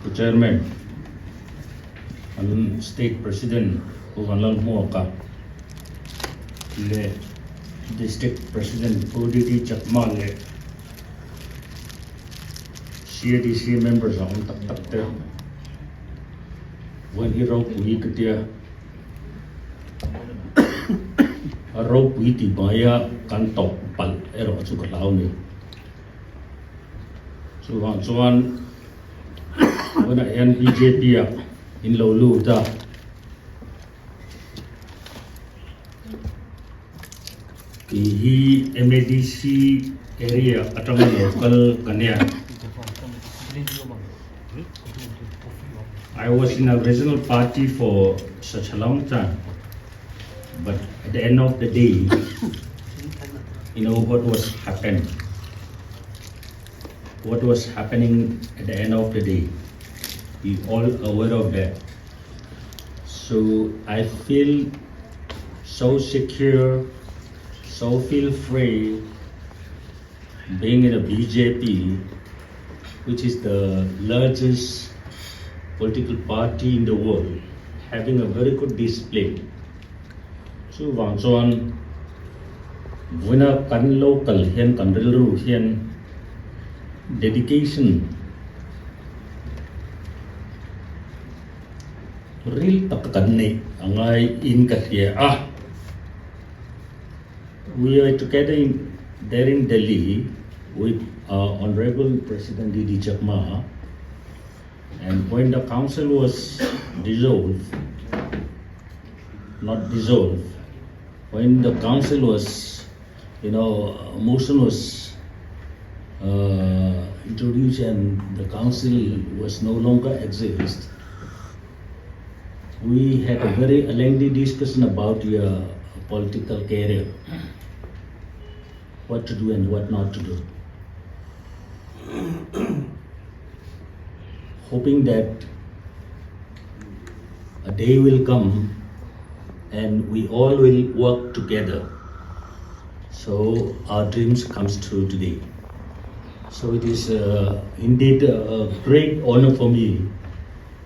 Pu Chairman, kan State President Pu Vanlalhmuaka leh District President Pu DD Chakma leh CADC members a awm tak tak te vawiin hi ropui ka tia a ropui tih hmaia kan tawp palh erawh chu ka hlau ni. Chuvang chuan tunah hian bjp ah in lo lut a. Tih hi MADC area atanga lo kal ka nia. I was in a regional party for such a long time but at the end of the day you know what was happen what was happening at the end of the day we all aware of that so I feel so secure so feel free being in a BJP which is the largest political party in the world having a very good display chuvang chuan vawiina kan lo kal hian kan rilru hian dedication ril tak kan neih a ngai in ka hria a we are together in there in Delhi with our honorable President D D Chakma and when the council was dissolved not dissolved when the council was you know motion was uh, introduced and the council was no longer exist we had a very lengthy discussion about your political career what to do and what not to do hoping that a day will come and we all will work together so our dreams comes true today so it is uh, indeed a great honor for me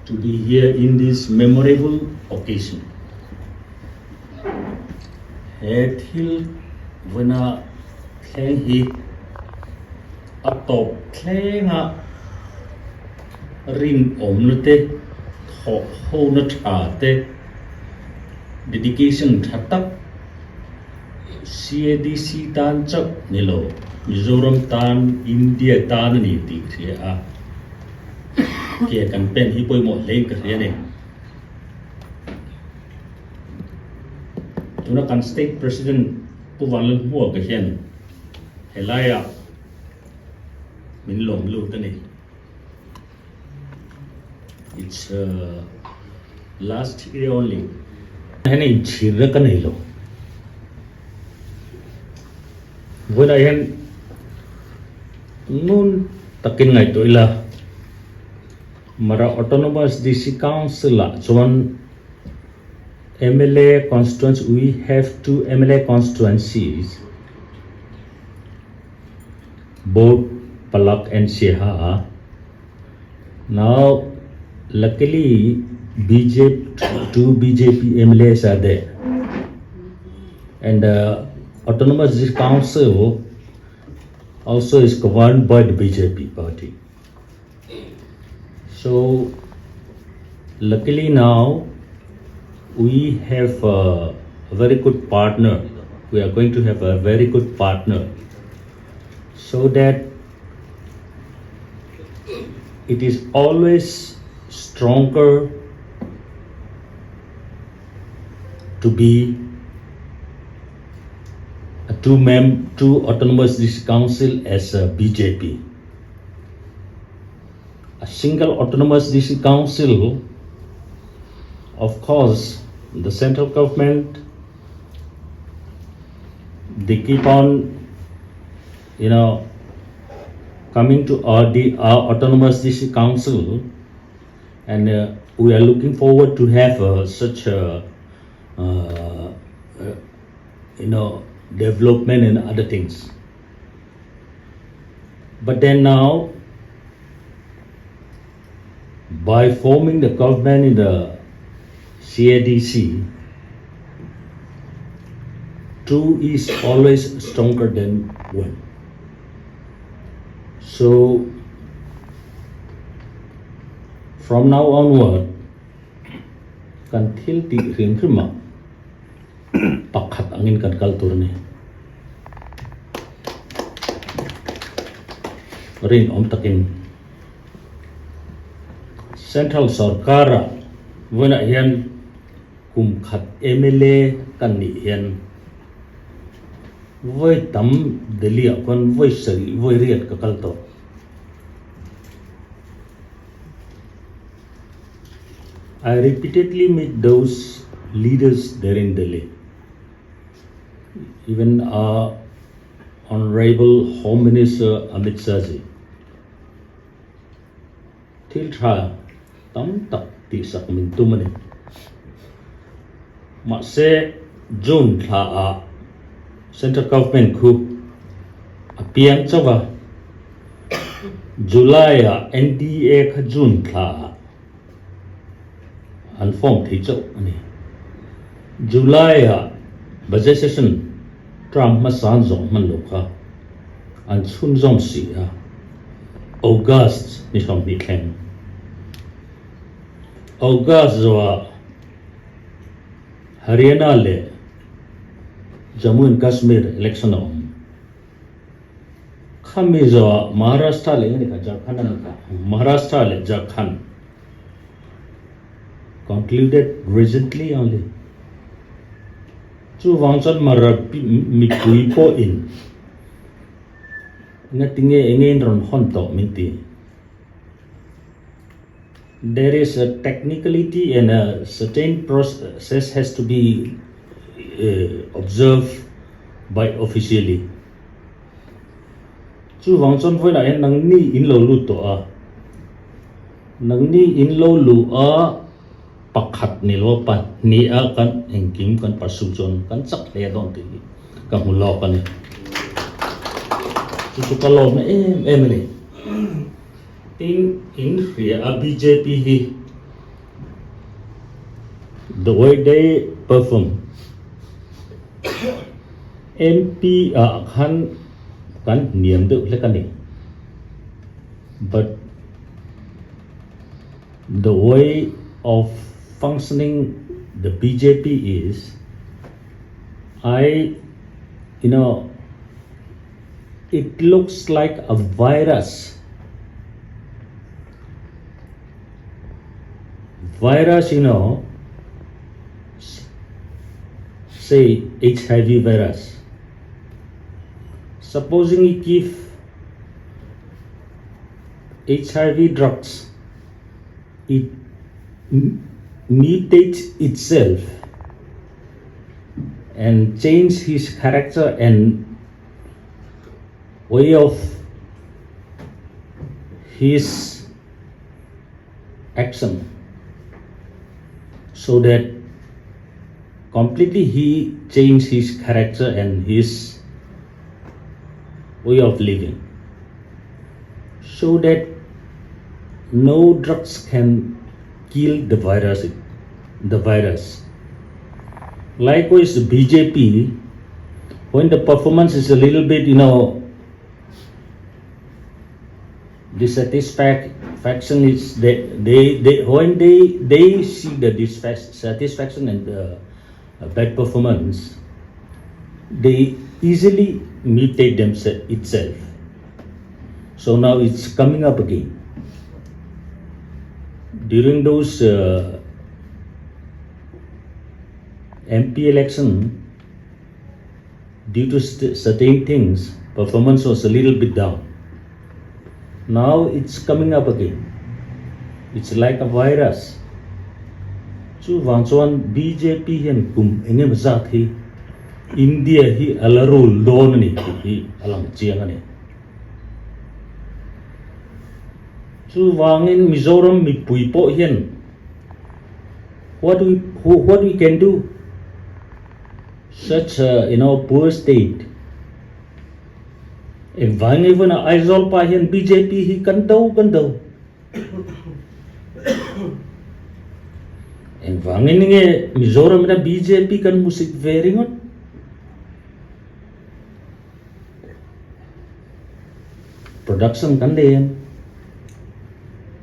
to be here in this memorable occasion he thil vawiina thleng hi a tawp thlenga rinawmna te thawh hona tha te dedication tha tak CADC tan chauh ni lo Mizoram tan India tan a ni tih ka hria a ke kan pen hi pawimawh hlein ka hria a ni. Tuna kan State President Pu Vanlalhmuaka hian helaiah min lawm lut a ni. It's last year only. Hian inchhirna ka nei lo. Vawiinah hian ngun takin ngaihtuah ila Mara Autonomous District Council ah chuan MLA constituency we have two MLA constituencies both Palak and Siaha now luckily BJP two BJP MLAs are there and the Autonomous District Council also is governed by the BJP party. So luckily now we have a very good partner. We are going to have a very good partner so that it is always stronger to be a two mem two autonomous district council as a BJP. A single autonomous district council, of course, the central government they keep on, you know, coming to our, the, our autonomous district council, and we are looking forward to have such a you know development and other things. But then now, By forming the government in the CADC, two is always stronger than one. So, from now onward, kan thil tih hrim hrim ah pakhat angin kan kal tur a ni. Rinawm takin Central sorkara vawiinah hian kum khat mla kan nih hian vawi tam Delhi ah khuan vawi sarih vawi riat ka kal tawh. I repeatedly meet those leaders there in Delhi. Even our Honorable Home Minister Amit Shah ji. Thil tha tam tak tihsak min tum a ni. Mahse, June thla ah Central Government khu a piang chauh a, July ah NDA kha June thla ah an form thei chauh a ni. July ah Budget Session term hmasa an zawng hman lo kha an chhunzawm si a, August ni 20 thleng. August zawhah Haryana leh Jammu and Kashmir election a awm. Khami zawhah Maharashtra leh enge ni kha Jharkhand a ni kha Maharashtra leh Jharkhand concluded recently only. Chuvang chuan Mara mipui pawhin engatinge enge in rawn hawn tawh min ti. There is a technicality and a certain process has to be observed by officially. Chuvang chuan vawiinah hian nangni in lo lut tawh a, nangni in lo luh a pakhat ni lo pahnih a kan engkim kan pursue chuan kan chak hle dawn tih hi ka hmu lawk a ni. Chu chu ka lawm em em a ni. Tin, in hria a bjp hi the way they perform MP ah khan kan hniam deuh hlek a ni but the way of functioning the bjp is I you know It looks like a virus. Virus, you know, say HIV virus. Supposing you give HIV drugs, it mutates itself and change his character and way of his action so that completely he changed his character and his way of living so that no drugs can kill the virus the virus likewise bjp when the performance is a little bit you know dissatisfaction is they, they, they when they they see the dissatisfaction and the bad performance they easily mutate themselves itself so now it's coming up again during those uh, MP election due to certain things performance was a little bit down now it's coming up again it's like a virus chuvang chuan BJP hian kum engemaw zat hi India hi a la rule dawn a ni tih hi a lang chiang a ni. Chuvangin Mizoram mipui pawh hian what we what we can do such a you know poor state engvang nge vawiinah Aizawl pa hian BJP hi kan do kan do. Engvangin nge Mizoram ina bjp kan hmusit ve ringawt? Production kan nei em?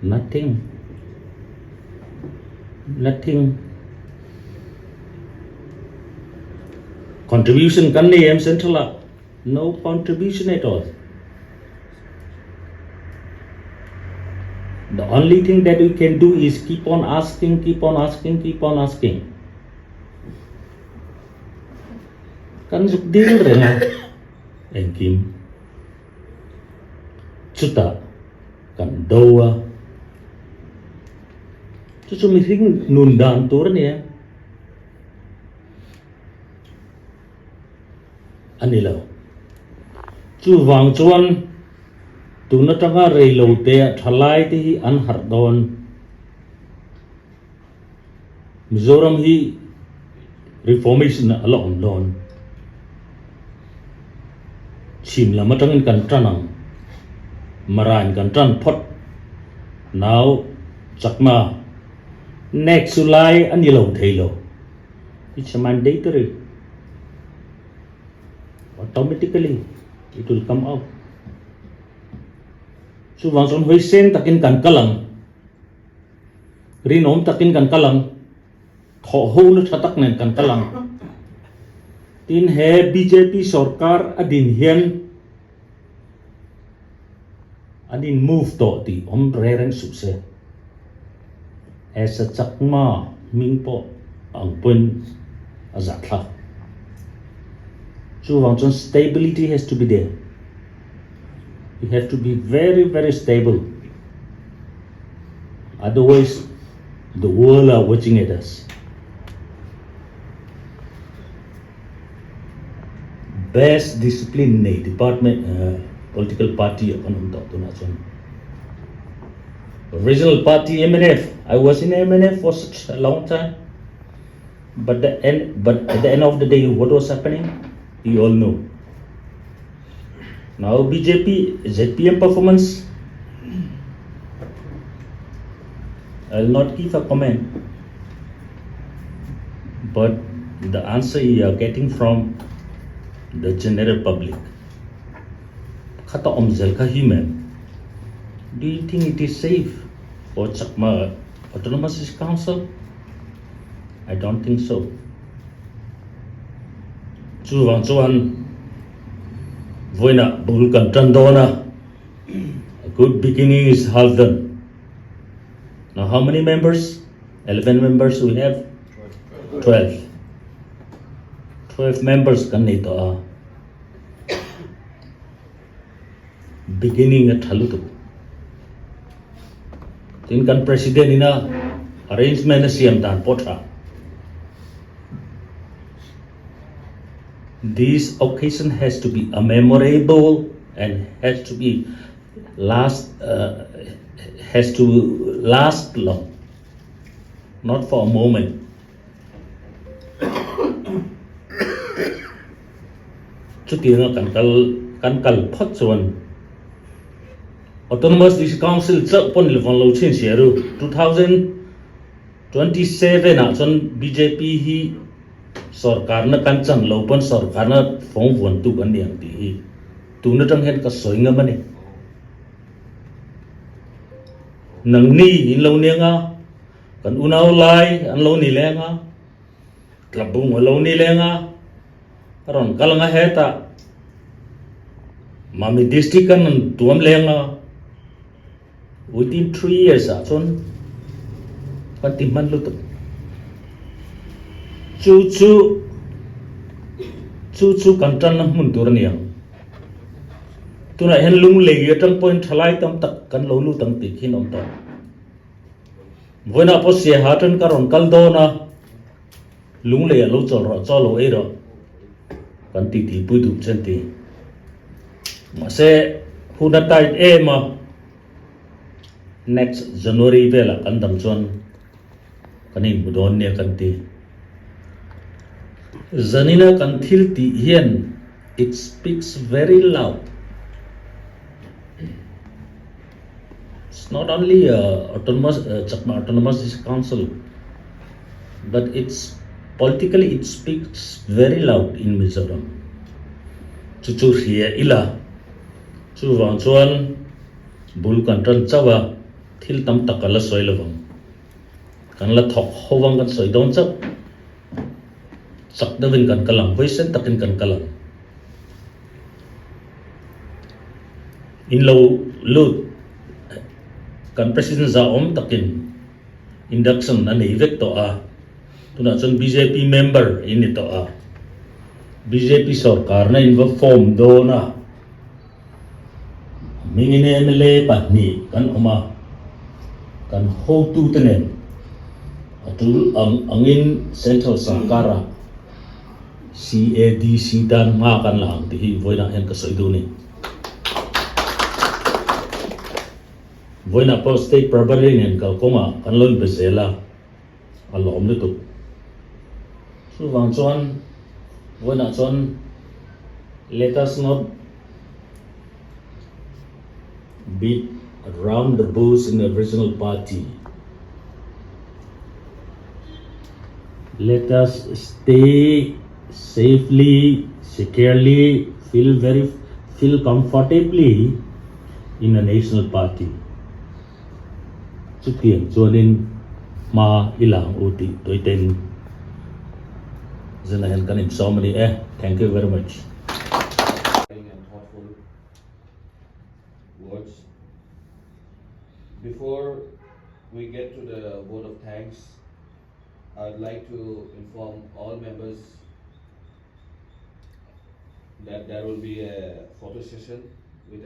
Nothing. Nothing. Contribution kan nei em central ah? No contribution at all. The only thing that we can do is keep on asking, keep on asking, keep on asking. Kan zuk dil reng a engkim. Chutah kan do a. Chu chu mihring nun dan tur a ni a. A ni lo. Chuvang chuan tun atanga reilote thalai te hi an harh dawn. Mizoram hi reformation a la awm dawn. Chhim lam atangin kan tan ang. Marain kan tan phawt. Nau chakma next chu lai a ni lo thei lo. It's a mandatory. Automatically it will come out. Chuvang chuan hawi sen takin kan kal ang. Rinawm takin kan kal ang. Thawh ho na tha tak nen kan kal ang. Tin he bjp sorkar a din hian an in move tawh tih awm re reng suh se. As a Chakma hming pawh ang pawhin a zah thlak. Chuvang chuan stability has to be there. You have to be very very stable. Otherwise the world are watching at us. Best discipline nei department political party ah kan awm tawh tunah chuan Regional party mnf I was in mnf for such a long time but the end but at the end of the day what was happening you all know now BJP ZPM performance I will not give a comment but the answer you are getting from the general public khata awm zel kha hi ma'am do you think it is safe for Chakma Autonomous Council I don't think so chuvang chuan vawiinah bul kan tan dawn a a good beginning is half done now how many members 11 members we have 12 12 members kan nei tawh a beginning a tha lutuk tin kan president ina arrangement a siam dan pawh tha this occasion has to be a memorable and has to be last uh, has to last long not for a moment chutianga kan kal kan kal phawt chuan Autonomous District Council chauh pawh ni lovang lo chhin sia ru 2027 ah chuan bjp hi sorkarna kan chang lo pawn sorkarna fawng vuan tu kan ni ang tih hi tun atang hian ka sawi ngam a ni. Nangni in lo nia nga, kan unau lai an lo ni leng a, tlabung a lo ni leng a, a rawn kal nga hetah Mami district an rawn tuam leng a, within 3 years ah chuan kan ti hman lutuk. Chu chu chu chu kan tanna hmun tur a ni ang. Tunah hian lunglei atang pawhin thalai tam tak kan lo lut ang tih khi an awm tawh. Vawiinah pawh Siaha atang ka rawn kal dawn a, lunglei ah lo chawl rawh, chaw lo ei rawh kan ti tih pui duh che an ti. Mahse hun a tight em a, next January velah kan dam chuan kan inhmu dawn nia kan ti. Zanina kan thil tih hian It speaks very loud. It's not only autonomous Chakma Autonomous District Council but it's politically it speaks very loud in Mizoram. Chu chu hria ila chuvang chuan bul kan tan chauh a, thil tam tak a la sawi lovang. Kan la thawk ho vang kan sawi dawn chauh. Chak deuhin kan kal ang, vawisen takin kan kal ang. In lo lut kan President zahawm takin induction a nei vek tawh a, tunah chuan bjp member in ni tawh a, bjp sorkarna in va form dawn a, hmingin mla pahnih kan awm a, kan hotute nen a tul ang angin central sorkara CADC tan hma kan la ang tih hi vawiinah hian ka sawi duh a ni. Vawiinah pawh State Prabhari nen kalkawngah kan lo inbe zel a, a lawm lutuk. Chuvang chuan vawiinah chuan let us not beat around the bush in the regional party. Let us stay safely, securely, feel very feel comfortably in a national party. Chutiang chuanin hma i la ang u tih tuaiten zina hian kan insawm a ni e. Thank you very much. And thoughtful words. Before we get to the vote of thanks, I would like to inform all members that there will be a photo session.